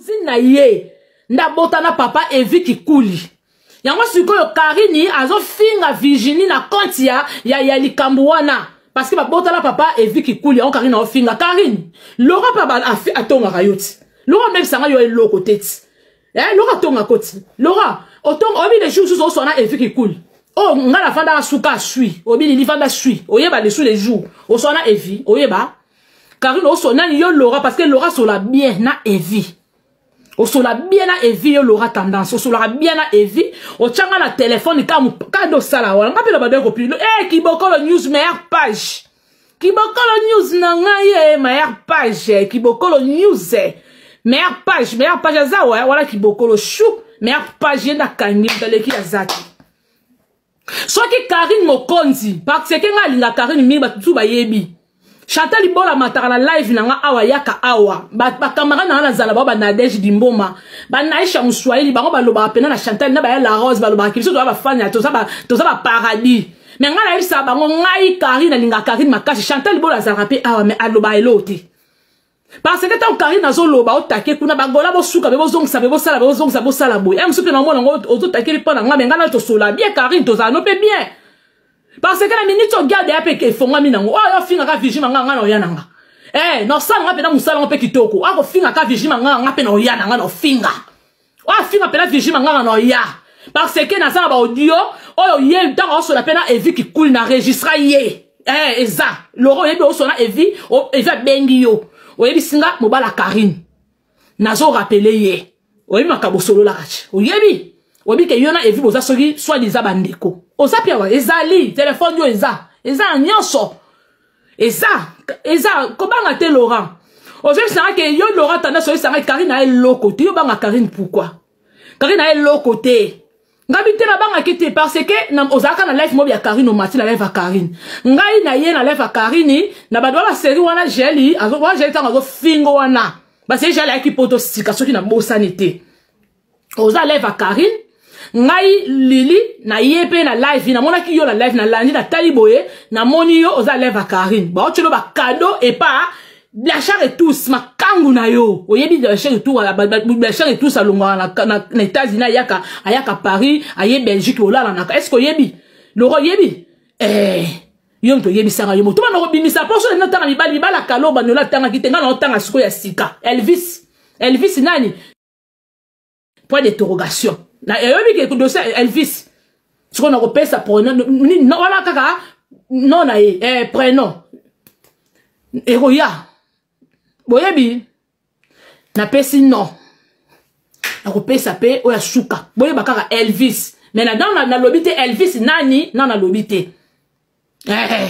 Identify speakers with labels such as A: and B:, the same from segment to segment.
A: Cousine na ye nde abota na papa Evi Kikuli. Yango sikoyo Karini azofinga Virginie na compte ya likambo wana. Parce que babota na papa Evi Kikuli, yango Karine aofinga. Karine, Laura pa atongaka yo ti. Laura amebisanga yo eloko te ti. Eh, Laura atonga ko ti. Laura, otonga, oyebi les jours susu oswana Evi Kikuli. Oh, nga na fanda suka sui. Oyebi lili fanda sui. Oyeba les sous les jours. Oswana Evi, oyeba. Karine oso nani yo Laura parce que Laura sola bien na Evi. Osola bien na Evi yo Laura tendance. Osola bien na Evi. Ochanga na téléphone ka ka do sala wala. Ngapi na bado ko pilo. Eh Kibokolo News meilleure page. Kibokolo News na ngai eh meilleure page. Kibokolo News meilleure page, meilleure page aza wa wala Kibokolo chou meilleure page yenda kangi mtaleki azaki. Soki Karine Mokonzi parce que nga alinga Karine mingi bato tu bayebi. Chantal Ibola mataka na live na nga awa yaka awa ba camarade na nga nazala ba ba Nadège Dimboma ba Naisha Muswahili bango balobaka pena na Chantal na ba ya La Rose balobaka biso toza ba fan ya toza ba paradis. Mais nga nayebisaka bango ngai Karine alinga Karine makasi. Chantal Ibola azalaka pe awa mais aloba eloko te. Parce que tant Karine azoloba otake kuna bagola bosuka be bozongisa be bosala be bozongisa bosala boye. Eh musupe na mona ngo ozotake mpo na nga mais nga na tosola bien Karine tozala no pe bien. Parce que na minute o garde ya pe ke fongami nango. Oh yo finga ka Virginie nga nga na oya nanga. Eh no sala nga pe na musala ngo pe kitoko. Ako finga ka Virginie nga nga pe na oya nanga na finga. Oh finga pe na Virginie nga nga na oya. Parce que na sala ba audio oyo ye ntango osola pe na Evi Kikuli na registra ye. Eh eza Laurent oyebi osola Evi, Evi abengi yo. Oyebi singa mobala Karine. Nazo rappeler ye. Oyebi makambo osololaka ti. Oyebi. Oyebi ke yo na Evi boza soki soit disant bandeko. Oza pia wa ezali téléphone yo eza. Eza na nyonso. Eza eza kobanga te Laurent. Ozoyebisanga ke yo Laurent tanda soyebisanga Karine aye eloko te. Yo banga Karine pourquoi? Karine aye eloko te. Ngabi te na banga ki te parce que na ozalaka na live mobi ya Karine omati na live ya Karine. Ngai na ye na live ya Karine na bato ba série wana Jelly azo wana Jelly tango azo fingo wana. Parce que Jelly ayaki poto sika soki na bosani te. Oza live ya Karine ngai Lili na ye pe na live na monaki yo na live na landi na tali boye na moni yo oza live ya Karine. Ba otshelo ba cadeau et pas Blanchard et tous makangu na yo oyebi Blanchard et tous Blanchard et tous alongwa na États-Unis ayaka ayaka Paris aye Belgique olala naka est-ce que oyebi Laurent oyebi eh yo moto oyebisaka yo moto bana kobimisa poso na tanga mibali mibala kalo banola tanga kite nga na otanga sikoyo ya sika Elvis Elvis nani point d'interrogation na oyebi ke dossier Elvis sikoyo nakopesa pronom wana kaka non na ye eh, prénom ekoya boyebi napesi non nakopesa pe oyo ya suka boyeba kaka Elvis mais na nalobi te Elvis nani na nalobi te eh.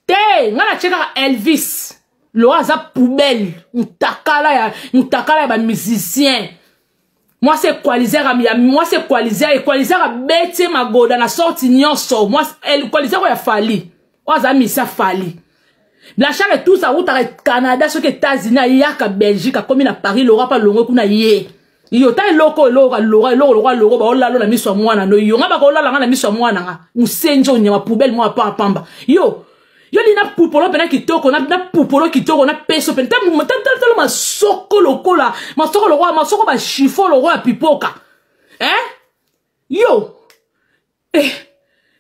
A: Te nga na tie kaka Elvis Laura aza poubelle mutakala ya ba musicien mwasi equalizer ya mwasi equalizer equalizer abeti magoda na sorti nyonso mwasi equalizer ya Fally oyo aza misa Fally Blanchard et tous awutaka Canada soki États-Unis ayaka Belgique akomi na Paris Laura pa longwe kuna ye yo ta eloko eloko Laura eloko lokola Laura baolalo na miso ya mwana no yo nga bakolala nga na miso ya mwana nga musenzi onyama poubelle mwa pa pamba yo yo li na pupolo pena kitoko na pupolo kitoko na peso pena tala masoko lokola masoko lokola masoko ba chiffon lokola pipoka eh yo eh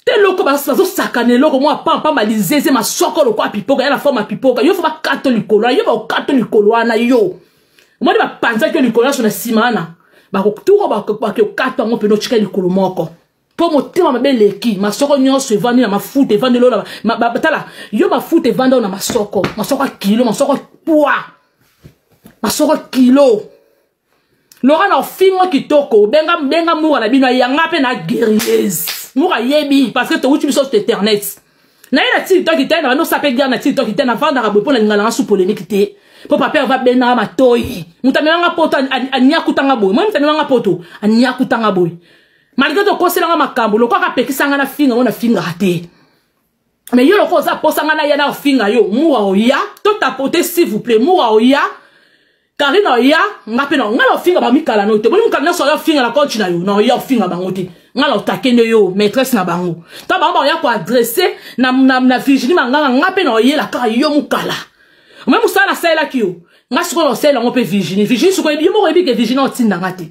A: te eloko bazosakana eloko mwa pampamba lizeze masoko lokola pipoka ya na forme ya pipoka yo fo bakato likolo wana yo bakokato likolo wana yo omoni bapanzaki yo likolo nyonso na nsima wana bakotuko bakokata yango mpena otika likolo moko mpo motema mabe eleki masoko nyonso evandi na mafuta evandi lola tala yo mafuta evandi na masoko masoko ya kilo masoko pwa masoko kilo Laura na ofingo kitoko benga benga mura na bino yanga pe na guerrieuse mura yebi parce que towuti biso sur internet na ye na TikTok te na bando sape guerre na TikTok te na vandaka boye mpo na lingala nga su polémique te mpo papa va bendaka matoyi moto amemanga poto anyakutanga boye moi moto amemanga poto anyakutanga boye malgré tokoselanga makambo lokola apekisanga na finga ngo na fingaka te mais yo lokola oza posa nga na ya na ofinga yo mura oya to tapoter s'il vous plaît mura oya Karine oya nga pe na nga na ofinga ba mikala no te boni mukala nyonso oya ofinga na coach na yo na oya ofinga bango te nga na otake nde yo maîtresse na bango ta bango baoya ko adresser na Virginie Manganga nga pe na oyela kaka yo mukala me mosala nasalelaki yo. Nga sikoyo naosalela yango mpe Virginie. Virginie sikoyo yo moko oyebi ke Virginie otinda nga te.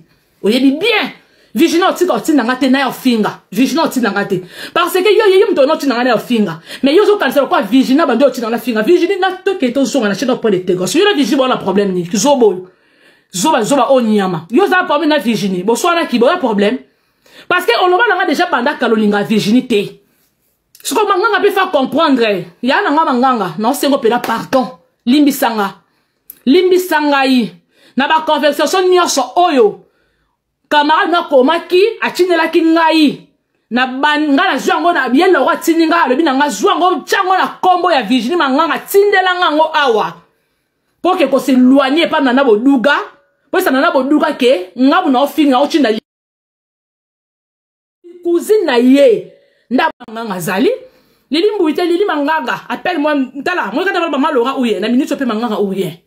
A: Oyebi bien. Virginie otika otinda nga te na ya ofinga. Virginie otinda nga te. Parce que yo yo moto otinda nga na ya ofinga. Mais yo ozokanisa lokola Virginie bandi otinda nga na finga. Virginie na toke tozonga na chaîne point d'interrogation. Yo na Virginie bona problème ni zoboyo. Zoba zoba o nyama. Yo za problème na Virginie. Boswana ki boya problème. Parce que oloba na nga déjà banda kalolinga Virginie te. Siko manganga pe fa comprendre. Ya na nga manganga na osengo pela pardon. Limbisanga. Limbisa ngai. Na ba conversation nyonso oyo camarade na komaki atindelaki ngai na ban nga na zwa yango na ye loro atindi nga alobi na nga zwa yango tia yango na kombo ya Virginie Manganga atindela nga yango awa po ke ko s'éloigner epa na na boduga po esa na na boduga ke nga muna ofinga otinda cousine na ye nda manganga azali lili mbuyi te lili manganga appelle moi tala moi kata baloba malora ou ye na minute mpe manganga ou rien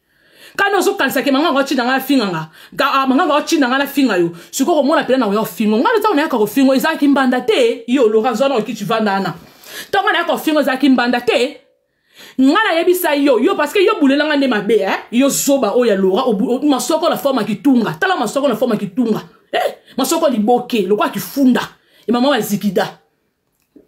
A: kana ozokanisa ke manganga otinda ngai afinga nga ah, manganga otinda ngai nafinga yo sikoyo komona mpena na koya kofingo ngai ntango nayaka kofingo ezalaki mbanda te yo lora zwana okiti vanda wana ntango nayaka kofingo ezalaki mbanda te nga nayebisa yo yo parce que yo bulela nga nde mabe eh? Yo zoba oyo ya lora masoko na forme ya kitunga tala masoko na forme ya kitunga eh? Masoko liboke lokola kifunda e mama bazikida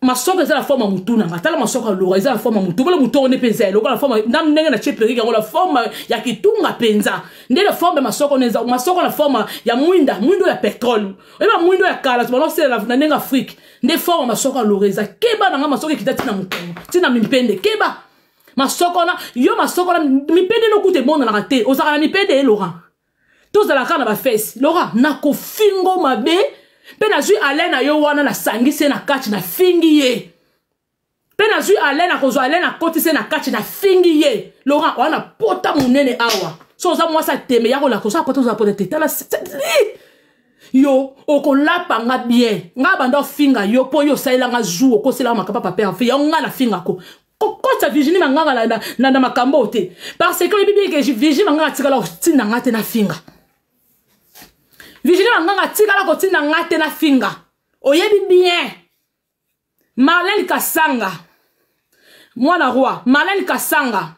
A: masoko eza na forme ya motu na nga tala masoko ya lora eza na forme ya motu bolo motu yango nde mpenza lokola forme na ndenge na tie perike yango na forme ya kitunga mpenza nde na forme ya masoko eza masoko na forme ya mwinda mwindo ya petrole oyeba mwindo ya kala tobaloselela na ndenge afrike nde forme masoko ya lora eza keba na nga masoko ekita ntina mokongo ntina mimpende keba masoko na yo masoko na mipende nokuta emonanaka te ozalaka na mipende ye lora tozalaka na bafesi lora nakofingo mabe mpe nazwi alain na yo wana nasangisi ye na kati nafingi ye mpe nazwi alain nakozwa alain nakotisi ye na kati nafingi ye laurent wana pota monene awa so oza mwasi ateme ya kolaka oza pota oza pota te tala yo okolapa nga bien nga banda ofinga yo mpo yo osalela nga zu okoselaka makapa papa herve yango nga nafingako kokotisa Virginie Manganga na, na, na, na makambo oyo te parce que oyebi bien ke Virginie Manganga atikala kotinda nga te nafinga Virginie Manganga atikala kotinda nga te nafinga oyebi bien Marlène Kasanga mwana roi Marlène Kasanga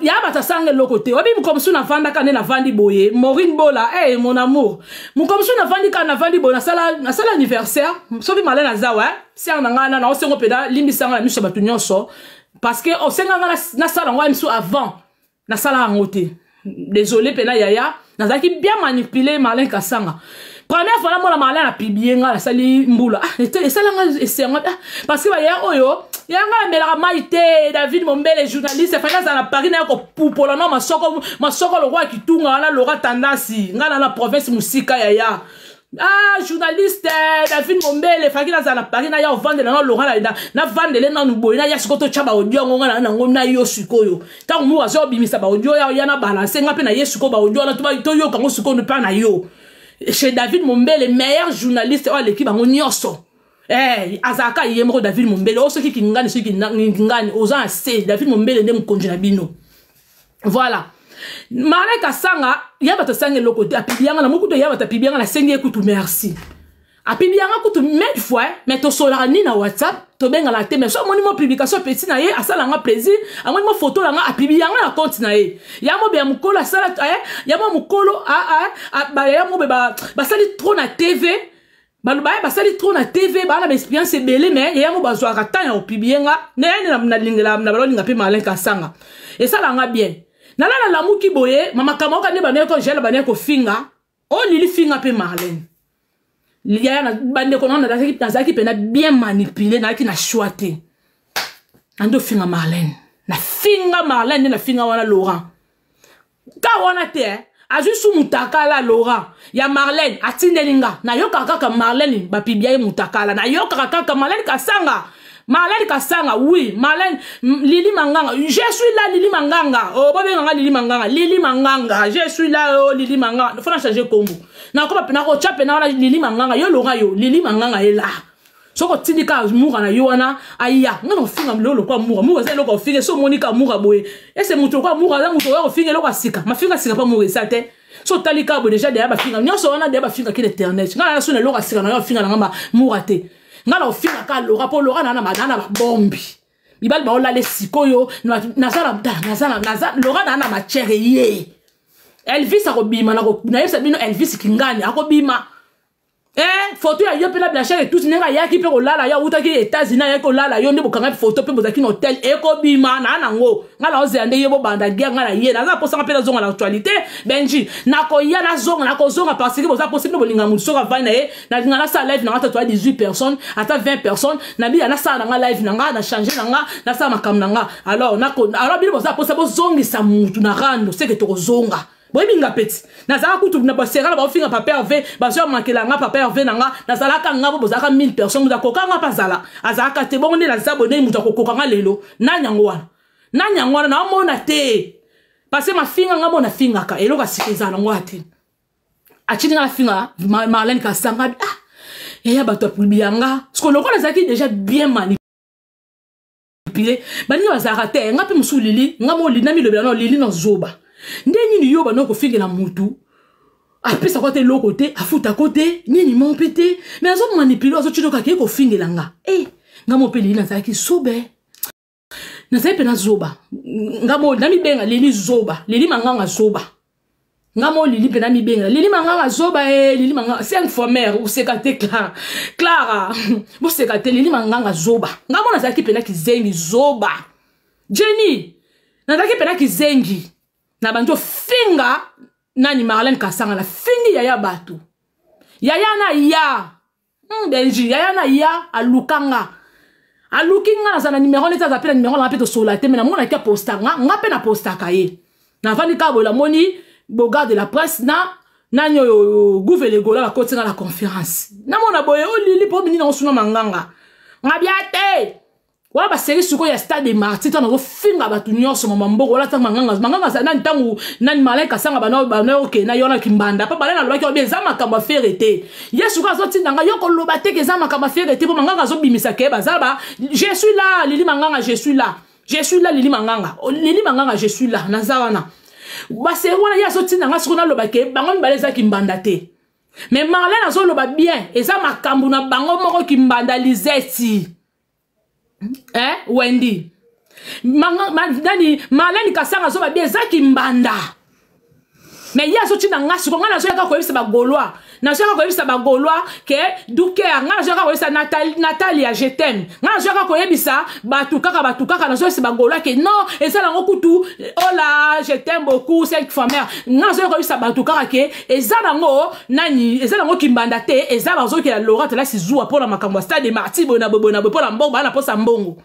A: ya bato asanga eloko te oyebi mokolo mosusu navandaka nde navandi boye Maurine Bola hey, eh, mon amour mokolo mosusu navandi kaka navandi boye nasala, nasala anniversaire soki Marlène aza wa sere na ngai na naosengo mpenza limbisanga na miso ya bato nyonso parce que osenga ngai nasala yango ya miso avant nasala yango te désolé mpena yaya nazalaki bien manipulé Marlène Kasanga première fois namona Marlène apiblie ngai nasali mbula ah, esala ngai esengo ah, parce que bayaya oyo ya ngai amelaka mai te David Mombele journaliste efandi azala na Paris naya kopupola no masoko masoko lokola kitunga wana Lora Tandasi ngai na na province mosika yaya ah journaliste David Mombele faki nazala na Paris naya ovandela na Laurent navandele nanu boye naya sikoyo totya baaudio yango ngai nango na yo sikoyo ntango moko aza obimisa baaudio ya ya na balance ngai mpe na ye sikoyo baaudio wana toyoka yango sikoyo mpa na yo chez David Mombele meilleur journaliste oyo aleki bango nyonso eh, azalaka ye moko David Mombele oyo soki kingani soki kingani oza na se David Mombele nde mokonzi na bino voilà Marlène Kasanga ya bato asanga eloko te apibi yanga na mokutu ya bato apibi yanga nasengi ye kutu merci apibi yanga kutu maintes fois mais tosolaka ni na WhatsApp tobengana te mais so amoni mo publication petit na ye asala nga plaisir amoni mo photo na nga apibi yanga na compte na ye ya mobe ya mokolo asala eh, ya mo mokolo ya mobe basali trop na TV baloba ye basali trop na TV baa na baexpérience ebele mais yeyango bazwaka temps ya kopublier nga nayani nalingela na balolinga mpe Marlène Kasanga esalanga bien nalala lamuki boye makambo oka nde bandeki kogela bandeki kofinga oyo lili finga mpe Marlène yaya bandeko nanga nazalaki mpena bien manipulé nazalaki na choix te nandi ofinga Marlène nafinga Marlène nde nafinga wana Laurent ka wana te eh? Azwi su mutakala Laurent ya Marlène atindeli nga nayokaka kaka Marlène bapibia ye mutakala nayokaka kaka Marlène Kasanga Marlène Kasanga oui Marlène Lili Manganga je suis là Lili Manganga oh bobenganga Lili Manganga Lili Manganga je suis là oh Lili Manganga faut na changer kombo nakoma pena kotya pena wana Lili Manganga yo Laurent yo Lili Manganga ye là soki otindi kaka mura na yo wana aya nga na kofinga lelo lokola mura mura eza eloko ofinga so omoni kaka mura boye ese moto lokola mura aza moto oya kofinga eloko ya sika mafinga sika mpa mura eza te so otali kaka boye deja deya bafinga nyonso wana deya bafingaki na internet nga na so na eloko ya sika na yo ofinga na nga mura te nga na kofinga kaka Lora mpo Lora na na babombi. Mibali baolala sikoyo. Naza naza naza Laura na na matière ye. Elvis akobima, nayebisa bino, Elvis Kingani akobima. Eh, photo ya yo mpe na Blanchard etuti, ndenge ayaki mpe kolala yo, awutaki États-Unis, ayaki kolala yo, nde bokanga photo mpe bozalaki na hotel, ekobima na nango. Ngai naozela nde ye bobanda guerre. Ngai na ye naza posanga mpe nazonga na actualité. Benji nakoya, nazonga, nakozonga, parce que boza posi bino bolinga motu soki avandi na ye. Nalinga nasala live nanga, ata toya 18 personnes, ata 20 personnes, nabiya nasala nanga live nanga, na change nanga, nasala makambo nanga. Alors alors bino boza posa bozongisa mutu na rando, seke tokozonga. Boyebi nga peti, nazalaka kutu na basera na baofinga papa Herve, bazwa makela nga papa Herve na nga. Nazalaka nga po bozalaka 1000 personnes, moto akoka nga mpe azala azalaka te. Bongo nde naza boye, ndenge moto akokoka nga lelo, nani yango wana? Nani yango wana? Naomona te, parce que mafinga nga mo nafingaka eloko ya sika ezala nango te. Atindi nga nafinga Marlène Kasanga. Ah yaya, bato apublia nga parce que lokola azalaki déjà bien manipulé, baninga bazalaka te. Nga mpe mosusu Lili, nga mo namilobela no Lili na zoba. Nde nini yo banda kofingela mutu apesako te eloko te, afutako te, nini mo mpe te, mais azomanipuler, azotina kaka ye kofingela nga. E nga mo mpe Lili nazalaki sobe, nazali mpe na zoba. Nga mo namibenga Lili zoba, Lili Manganga zoba. Nga mo Lili mpe namibenga Lili Manganga zoba. E Lili Manganga cinq fois mare, oseka te. Clara, Clara, boseka te. Lili Manganga zoba, nga mo nazalaki mpena kizengi zoba. Jenny, nazalaki mpena kizengi na bandi ofinga nani, Marlène Kasanga. Na fingi yaya bato, yaya na ya Benji, yaya na ya aluka nga, aluki nga, naza na numero neti aza mpe na numero nanga mpe tosola te. Me namonaki aposta nga, nga mpe napostaka ye. Navandi kaka boye, namoni Bogard de la presse na nani oyo, Gouve Legola, bakoti nga na conférence. Namona boye olili mpo mingi nango suna manganga nga bia te wana baseri sikoyo ya Stade de Martyr. Ntango nazofinga bato nyonso, mama mboko wala, ntango manganga manganga nani, ntango nani Malaika asanga bana okende na yo na kimbanda mpo bala nalobaki obi eza makambo ya Ferre te. Ye sikoyo azotinda nga yo koloba te ke eza makambo ya Ferre te, mpo manganga azobimisa ke baza ba. Je suis là, Lili Manganga, je suis là, je suis là, Lili Manganga, Lili Manganga, je suis là. Naza wana baseri wana, ye azotinda nga sikoyo naloba ke bango mibale eza kimbanda te. Mais Marlene azoloba bien, eza makambo na bango moko kimbanda. Lizeti, eh, Wendy, nani, Marlene Kasanga azoba bien, eza kimbanda. Mais ye azotinda nga siko, nga nazoyaka koyebisa Bagaulois, nazoyaka koyebisa Bagaulois ke duker, nga nazoyaka koyebisa Natalia, je t'aime. Nga nazoyaka koyebisa bato kaka, bato kaka, nazoyebisa Bagaulois ke non, eza nango kutu ola, je t'aime beaucoup, cinq fois mère. Nga nazoyaka koyebisa bato kaka ke eza nango nani, eza nango kimbanda te, eza bazokela Laura Telasi zuwa mpona makambo ya Stade Martyr, boye na boye, boye na boye, mpona mbongo, baa na mposa mbongo.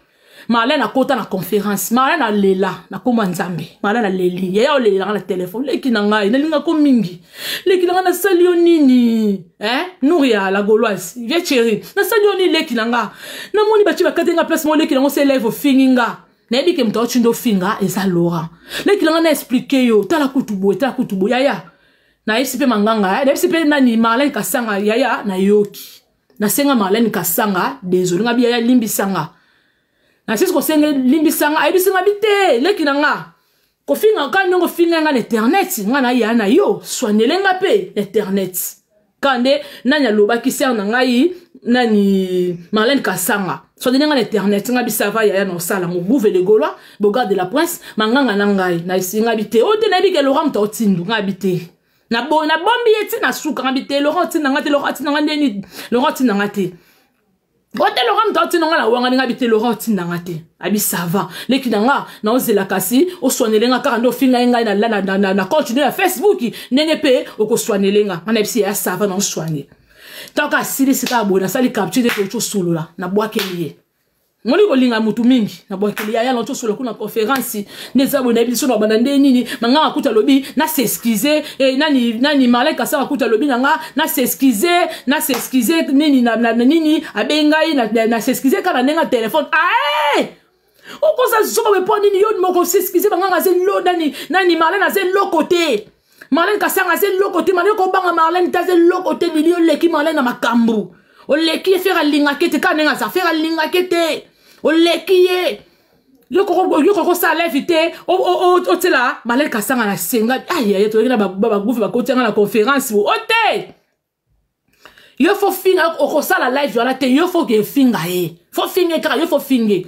A: Marlène akota na conférence, Marlène alela na kombo ya Nzambe. Marlène aleli, yaya olelelanga na telefone, leki na ngai, nalingako mingi, leki na ngai, nasali yo nini, eh? Nouria la Gauloise, vie chéri, nasali yo nini, leki na nga? Namoni batie bakati nga place mo, leki nango se live ofingi nga, nayebi ke moto aotinda ofinga eza Laura. Leki na nga, na expliquer yo, tala kutu boye, tala kutu boye, yaya. Nayebisi mpe manganga, nayebisi mpe nani, Marlène Kasanga, yaya nayoki. Nasenga Marlène Kasanga désolé, nga bi yaya limbisanga. Nasisi kosenga limbisanga, ayebisi nga bi te, leki na nga, kofinga ka ndenge ofinga nga na internet, nga na ya na yo soignele nga mpe na internet. Ka nde nani alobaki, sere na ngai nani, Marlène Kasanga, soignele nga na internet. Nga bisava yaya na osala ngo Gouve le Gaulois, Bogard de la Prince, manganga na ngai na esinga bi te, oyo te nayebi ke Laurent moto aotindu nga bi te. Nabombi ye ti na suka. Nga bi te, Laurent otinda nga te, Laurent atinda nga ndeni, Laurent otinda nga te, o te, Laurent moto aotinda nga na wanga ndenge abi te, Laurent otinda nga te. Abi ça va, leki na nga, naozela kasi oswanele nga kaka nde ofinga ye ngai na continue ya Facebook, ndenge mpe okoswanele nga. Nga nayebisi ya ça va, naoswane. Ntango asilisi kaka boye, nasali capture nde toki osolola, nabwakeli ye. Moni kolinga mutu mingi, nabwakeli yaya na tosolola kuna conférence nde eza boye. Nayebi so na banda nde nini, manganga akuta alobi na s'excuse, eh, nani nani, Marlin Kasanga akuta alobi na nga na s'excuse, na s'excuse nini na nini, abengi ngai na s'excuse kaka na ndenge ya telefone. Ae okoza zoba boye mpo nini? Yo moko s'excuse, banganga aza elo nani nani, Marlene aza eloko te, Marlene Kasanga aza eloko te. Marlene kobanga Marlene te, aza eloko te. Lili oleki Marlene na makambo, oleki ye. Ferre alingaki te kaka ndenge aza, Ferre alingaki te, oleki ye. Yo koko osala live te, otiela Marlene Kasanga na senga. Ayaya, toyeki na bagufi, bakotianga na conférence o te. Yo faut finga, okosala live wana te, yo faut ke finga ye, faut finge kaka, yo faut finge.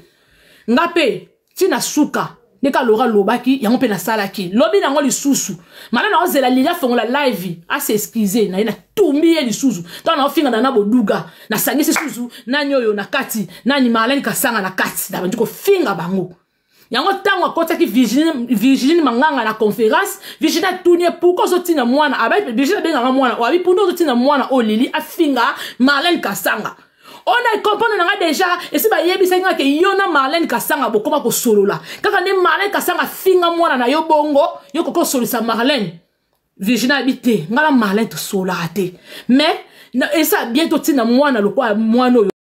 A: Nga mpe ntina suka ndenge alora alobaki yango mpe nasalaki lobi nango lisusu. Mana naozela Lili afongola live as'excuse na ye, natumbi ye lisusu. Ntango naofinga na boduga, nasangisi susu nani oyo na kati, nani, Marlene Kasanga na kati, nabandi kofinga bango. Yango ntango akotaki Virginie Manganga na conférence, Virginie atuni ye: "Pourquoi ozotina mwana?" Virginie abenganga mwana oyo, abi: "Pourquoi ozotina mwana oyo Lili afinga Marlene Kasanga?" Oyo na comprendre na nga déjà, esi bayebisaki nga ke yo na Marlene Kasanga bokoma kosolola kaka nde Marlene Kasanga afinga mwana na yo. Bongo yo koki kosolisa Marlene? Virginie abi te, nga na Marlene tosololaka te, mais esa bien totina mwana lokola mwana oyo.